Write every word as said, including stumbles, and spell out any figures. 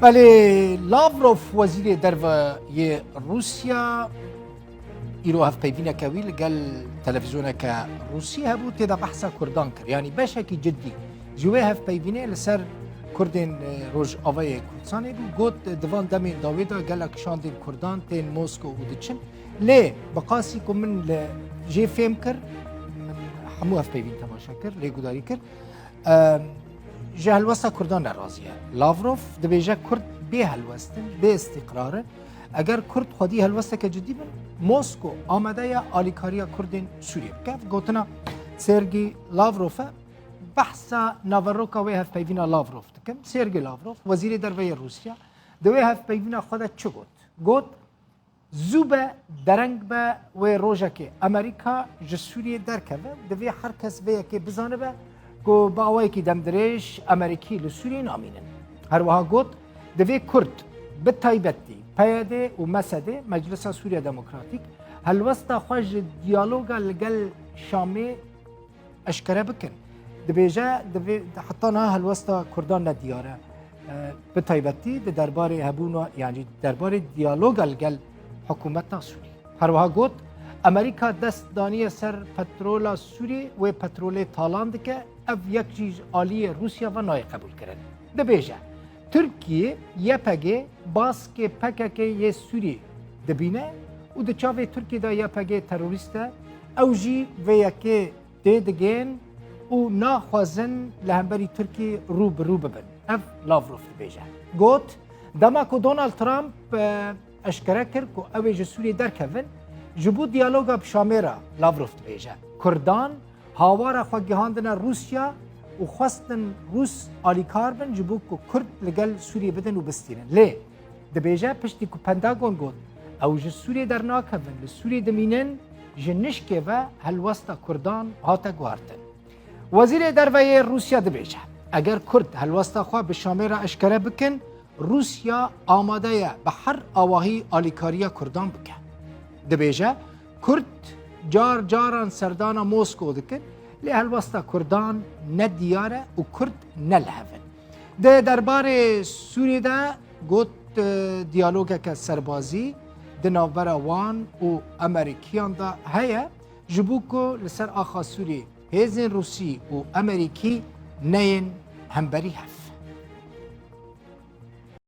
Belê, Lavrov, wezîrê derve yê Rûsya, îro hevpeyvîneke wî li gel televîzyoneke Rûsî hebû, tê de behsa Kurdan kir. Yanî beşekî cidî ji wê hevpeyvînê li ser Kurdên, e, Rojavayê Kurdistanê bû. Got, di van demên dawê de gelek şandên Kurdan tên Mosko û diçin. Lê bi qasî ku min li jê fêm kir, min hemû hevpeyvîn temaşe kir, lê gudarî kir. Em, ji helwesta Kurdan ne razî ye. Lavrov dibêje Kurd bê helwest in, bê îstîqrar in. Eger Kurd xwedî helwesteke cidî bin, Mosko amade ye alîkariya Kurdên Sûriyê bike. Ev gotina Sergî Lavrov e. Behsa naveroka wê hevpeyvîna Lavrov dikim. Sergî Lavrov, wezîrê derve yê Rûsya, di wê hevpeyvîna xwe de çi got? Got, Zû be, dereng be, wê rojekê Amerîka ji Sûriyê derkeve û divê her kes vê yekê bizanibe ku bi awayekî demdirêj Amerîkî li Sûriyê namînin. Her wiha got, divê Kurd, bi taybetî P Y D û M S D, Meclisa Sûriya Demokratîk, helwesta xwe ji diyaloga li gel Şamê eşkere bikin. Dibêje, divê, heta niha helwesta Kurdan ne diyar e. E, bi taybetî di derbarê hebûna, yanî derbarê diyaloga li gel hikûmeta Sûrî. Her wiha got, Amerîka dest daniye ser petrola Sûrî, wê petrolê talan dike, ev yek jî ji aliyê Rûsya ve nayê qebûlkirin. Dibêje, Tirkiye Y P G baskê P K K yê Sûrî dibîne û di çavê Tirkiye de Y P G terorîst e, ew jî vê yekê têdigên û naxwazin li hemberî Tirkiyê rû bi rû bibin. Ev Lavrov dibêje. Got, dema ku Donald Trump, e, eşkere kir ku ew ê ji Sûriyê derkevin, ji bo diyaloga bi Şamê re, Lavrov dibêje, Kurdan hawara xwe gihandine Rûsya û xwestin Rûs alîkar bin ji bo ku Kurd li gel Sûriyê bidin û bistînin. Lê dibêje, piştî ku Pentagon got, ew ji Sûriyê dernakevin, li Sûriyê dimînin, ji nişkê ve helwesta Kurdan hate guhartin. Wezîrê Derve yê Rûsya dibêje, eger Kurd helwesta xwe bi Şamê re eşkere bikin, Rûsya amade ye bi her awahî alîkariya Kurdan bike. Dibêje, Kurd car caran serdana Mosko dikin, lê helwesta Kurdan ne diyar e û Kurd ne li hev in. Di derbarê Sûriyê de got, e, diyalogeke serbazî di navbera wan û Amerîkiyan de heye, ji bo ku li ser axa Sûriyê hêzên Rûsî û Amerîkî neyên hemberî hev.